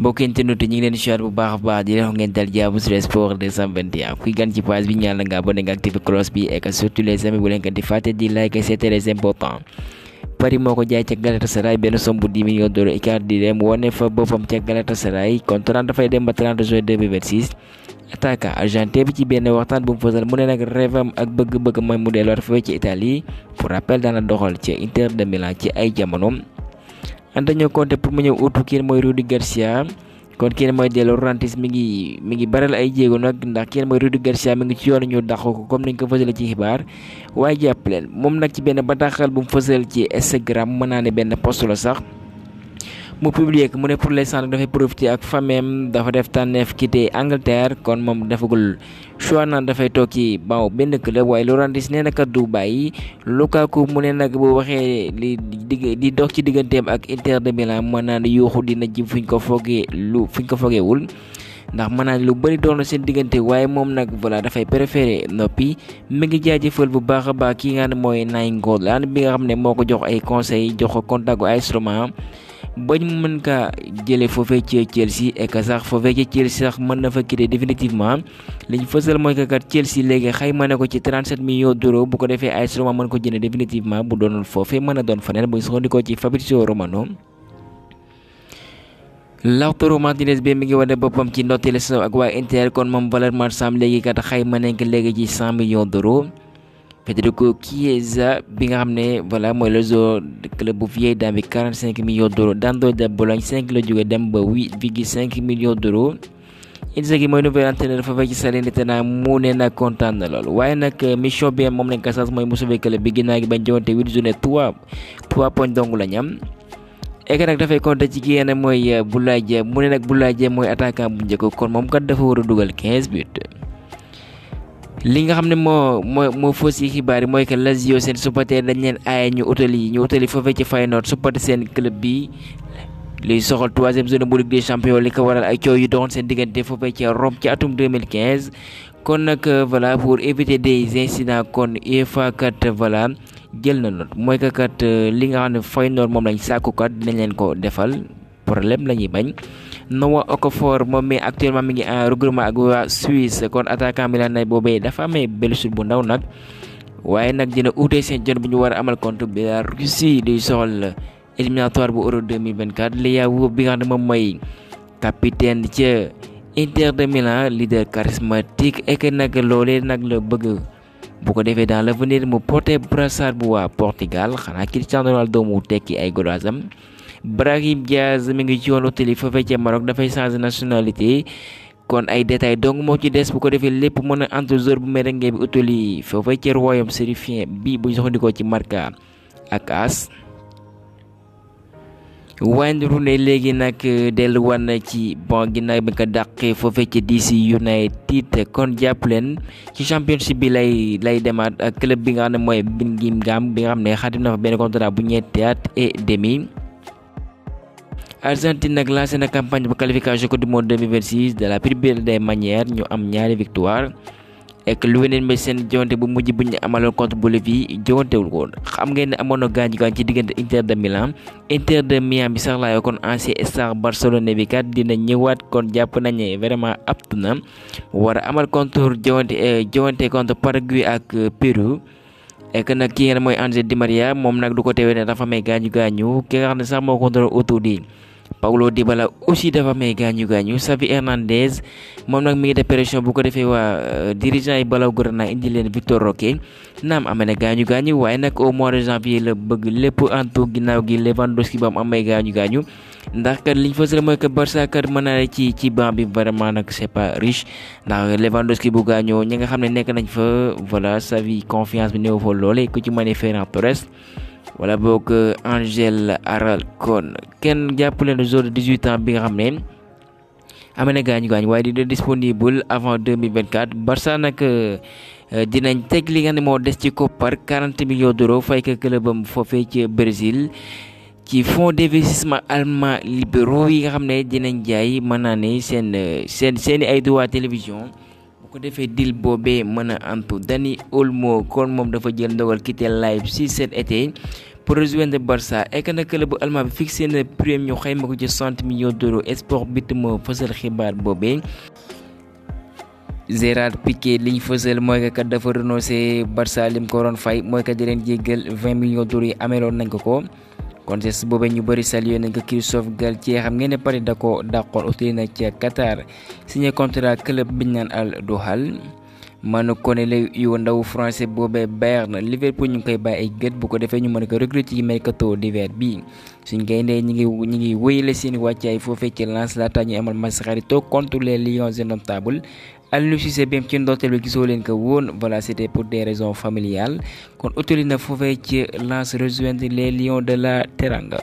mbokk internet ñi ngi leen di siwaat bu baax a baax di leen wax ngeen dal jàmm sur Sport 221 kuy gan ci page bi ñaan la nga abonné nga activé cloche bi et que surtout les amis bu leen ko di fàtte di like c'est très important. Paris moo ko jaay ca Galatasaray benn somme bu 10 millions d'euros Icardi dem wane fa boppam ca Galatasaray contrat dafay dem ba 30 juin 2026. attaquant argentin bi ci benn waxtaan bu mu fësal mu ne nag rêve am ak bëgg-bëgg mooy mu delluwaat foofu ci Italie pour rappel daana doxal ci Inter de Milan ci ay jamonoom. Antonio Conte pour mu ñëw utu kii mooy Rudi Garcia kon kii mooy De Laurentiis mi ngi baral ay jéego nag ndax kii mooy Rudi Garcia mi ngi ci yoon ñu dàq ko comme niñ ko fësale ci xibaar waaye jàpp leen moom nag ci benn bataaxal bu mu fësal ci Instagram mën naa ne benn post la sax. mu publier que mu ne pour l'instant dafay profiter ak famem dafa def tànneef quitté Angleterre kon moom defagul choix naan dafay toog ci baw benn club waaye Laurentiis nee na kat du bàyyi Lukaku mu ne nag bu waxee di dox ci digganteem ak Inter de Milan mën naa ne yuuxu dina jib fuñ ko fogeewul ndax mën naa lu bëri doon na seen diggante waaye moom nag voilà dafay préféré noppi mi ngi jaajëfal bu baax a baax ki nga xam ne mooy Nainggolan bi nga xam ne moo ko jox ay conseils jox ko contact ay instrument bañ mën kaa jëlee foofee ci Chelsea et que sax foofee ci Chelsea sax mën na fa quitter définitivement liñ fësal mooy que kat Chelsea léegi xayma ne ko ci 37 millions d'euros bu ko defee ay instrument mën ko jënd définitivement bu doonul foofee mën a doon faneen bu ñu soxandikoo ci Fabrizio Romano. Lautaro Martinez bi mi ngi wane boppam ci ndorteelu saison ak waa Inter kon moom valeur marchande léegi kat xayma nañ ko léegi ci 100 millions d'euros. Federico Chiesa bi nga xam ne voilà mooy le joueur de club bu vieille dame bi 45 millions d'euros Dando de Bologne 5 la jóge dem ba 8,5 millions d'euros. Inzaghi mooy nouvel entraîneur fa ci Salernitana mu ne nag kontaan na lool waaye nag mission bi moom lañ ko sas mooy mu sauver club bi ginnaaw gi bañ joŋante 8 journée 3 points dong la ñam. et que nag dafay compter ci kii yéen mooy Boulaye Dia mu ne nag Boulaye Dia mooy attaquant bu njëkk kon moom kat dafa war a dugal 15 buts. li nga xam ne moo fës ci xibaar yi mooy que Lazio seen supporter dañ leen aaye ñu utali foofee ci Feyenoord supporter seen club bi liy soxal 3e zone bu Ligue des Champions li ko waral ay coow yu doxoon seen diggante foofee ci Rome ci atum 2015 kon nag voilà pour éviter des incidents kon UEFA kat voilà jël na note mooy que kat li nga xam ne Feyenoord moom lañ sàkku kat dinañ leen ko defal problème la ñuy bañ. Noah Okafor moom mi actuellement mi ngi en regroupement ak waa Suisse kon attaquant milanais boobee dafa amee blessure bu ndaw nag waaye nag dina uute seen jot bu ñu war a amal contre bi la Russie di soxal éliminatoire bu Euro 2024 Leao bi nga xam ne moom mooy capitaine ca Inter de Milan leader charismatique et que nag loolee nag la bëgg bu ko defee dans l'avenir mu porter brassard bu waa Portugal xanaa Cristiano Ronaldo mu tekki ay golaasam. Brahim Diaz mi ngi ci yoon utali foofee ca Maroc dafay changer nationalité kon ay détails donc moo ci des bu ko defee lépp mën a entre joueur bu merengue bi utali foofee ca royaume sérifien bi bu ñu soxandikoo ci Marca ak AS. Wayne Rooney léegi nag delluwaat na ci bon ginnaaw bi nga ko dàqee foofee ca DC United kon jàpp leen ci championship bi lay demaat ak club bi nga xam ne mooy Birmingham bi nga xam ne xaatim na fa benn contrat bu ñetti at et demi. Argentine nag lancé na campagne de qualification Coupe du Monde 2026 de la plus belle des manières ñu am ñaari victoire et que Lionel Messi seen joŋante bu mujj bu ñu amaloon contre Bolivie joŋantewul woon xam ngeen ne amoon na gaañ ci diggante Inter de Milan bi sax laa kon ancien star Barcelone bi kat dina ñëwaat kon jàpp nañ ne vraiment apte na war a amal contre joŋante contre Paraguay ak Pérou. et que nag ki nga mooy Angel Di Maria moom nag du ko teewee ne dafa may gaañu ki nga xam ne sax moo ko doon autour di Paulo Dybala aussi dafa may gaañu Xavi Hernandez moom nag mi ngi def pression bu ko defee waa dirigeant yi Blaugrana indi leen Victor Roque naam amee na gaañu waaye nag au mois de janvier la bëgg lépp antu ginnaaw gi Lewandowski ba mu amay gaañu ndax kat liñ fësal mooy que Barça kat mën naa ci banc bi vraiment nag c'est pas riche ndax Lewandowski bu gaañoo ñi nga xam ne nekk nañ fa voilà Xavi confiance bi néew fa loole ku ci mën a Ferran Torres wala boog Angel Alarcón kenn jàppale ne joueur de 18 ans bi nga xam ne amee na gaañu waaye dina disponible avant 2024 Barça nag dinañ teg li nga xam ne moo des ci koppar 40 millions d'euros fay ko clubam foofee ci Brésil ci fonds d'investissement allemand libéraux yi nga xam ne dinañ jaay mën naa ne seen ay droits télévision bu ko defee deal boobee mën a antu Dani Olmo kon moom dafa jël ndogal quitter Leipzig cet été pour rejoindre Barça et que nag club bu allemand bi fixé na prix ñu xayma ko ci 60 millions d'euros. Sport Bild moo fësal xibaar boobee. Gérard Piqué liñ fësal mooy que kat dafa renoncé Barça lim ko waroon fay mooy que di leen jéggal 20 millions d'euros yi ameloon nañ ko. contexte boobee ñu bëri salué nañ ko Christophe Galtier xam ngeen ne Paris da ko dàqoon utali na ca Qatar signé contrat club biñ naan Al Dohal. Manu Koné la yu ndaw français boobee Bayern Liverpool ñu ngi koy bàyyi ay gët bu ko defee ñu mën ko recruter ci mercato d'hiver bi suñ gayndee ñi ngi wéyale seen wàccaay foofee ci Lens laata ñu amal match xaritoo contre les Lions indomptables. Aliou Cissé bém ci ndorteel bi gisoo leen ko woon voilà c'était pour des raisons familiales kon utali na foofee ci Lens rejoindre les Lions de la Teranga.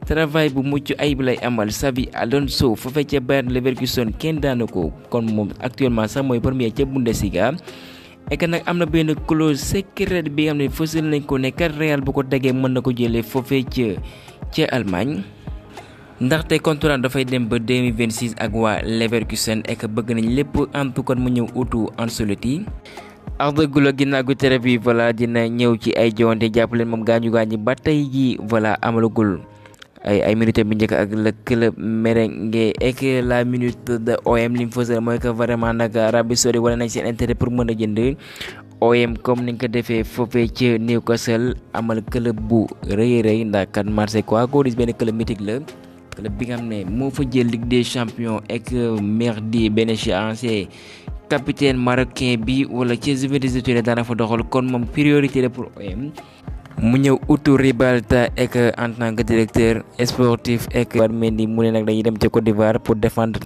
travail bu mucc ayib lay amal Xabi Alonso foofee ca Bayer Leverkusen kenn daanu ko kon moom actuellement sax mooy premier ca Bundesliga et que nag am na benn clause secrète bi nga xam ne fësal nañ ko ne kat Real bu ko tegee mën na ko jëlee foofee ca Allemagne ndaxte contrat dafay dem ba 2026 ak waa Leverkusen et que bëgg nañ lépp en tout cas mu ñëw utu Ancelotti. Arda Güler ginnaaw gu tere bi voilà dina ñëw ci ay joŋante jàpp leen moom gaañu ba tey ji voilà amalagul ay minutes bi njëkk ak le club merengue et que la minute de OM li mu fësal mooy que vraiment nag Arabie Saoudite wala nañ seen intérêt pour mën a jënd OM comme ni nga ko defee foofee ci Newcastle amal club bu rëy ndax kat Marseille quoi ko dis benn club mythique la club bi nga xam ne moo fa jël Ligue des champions ak Mehdi Benatia ancien capitaine marocain bi wala ci Juventus de Turin daana fa doxal kon moom priorité la pour OM mu ñëw utu Ribalta ek en tant que directeur sportif ek Mendy mu ne nag dañuy dem ci Côte d'Ivoire pour défendre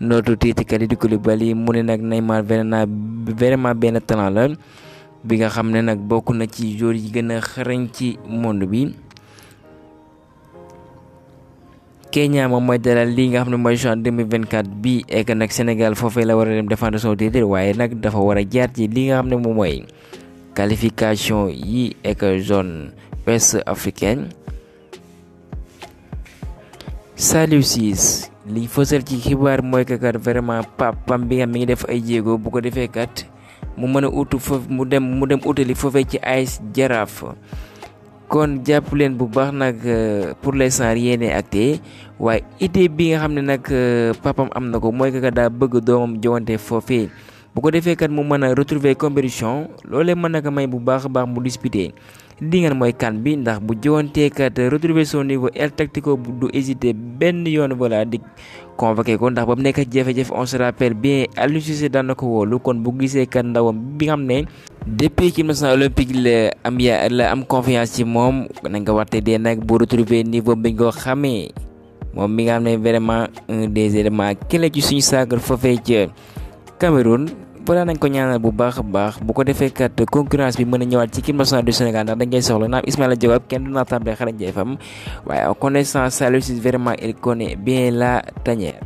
notre titre Kalidou Koulibaly mu ne nag Neymar vraiment benn talent la bi nga xam ne nag bokk na ci joueurs yi gën a xarañ ci monde bi. Kenya moom mooy dalal lii nga xam ne mooy juin 2024 bi ek nag Sénégal foofee la war a dem défendre son titre waaye nag dafa war a jaar ci li nga xam ne moom mooy qualification yi ek zone ouest africaine. Saliou Ciss li fësal ci xibaar mooy que kat vraiment papam bi nga mi ngi def ay jéego bu ko defee kat mu mën a utu foofu mu dem utali foofee ci AS Jaraaf kon jàpp leen bu baax nag pour l'instant rien n'est acté waaye idée bi nga xam ne nag papam am na ko mooy que daa bëgg doomam jowante foofee bu ko defee kat mu mën a retrouver compétition loolee mën na ko may bu baax a baax mu disputer li ngeen mooy kan bi ndax bu jowantee kat retrouver son niveau el tactico du hésiter benn yoon voilà di convoqué ko ndax ba mu nekk jafe-jafe on se rappelle bien Aliou Cissé daan na ko wóolu kon bu gisee kat ndawam bi nga xam ne depuis équipe nationale olympique la am confiance ci moom nañ ko waxte dee nag bu retrouver niveau bi nga xamee moom mi nga xam ne vraiment un des éléments clés ci suñu sagar foofee ca Cameroun voilà nañ ko ñaanal bu baax a baax bu ko defee kat concurrence bi mën a ñëwaat ci équipe nationale du Sénégal ndax dañ koy soxla naam Ismaïla Diop kenn du naatable xarañ Ndiaye Fam waaye en connaissance Saliou Ciss vraiment il connaît bien la tanière.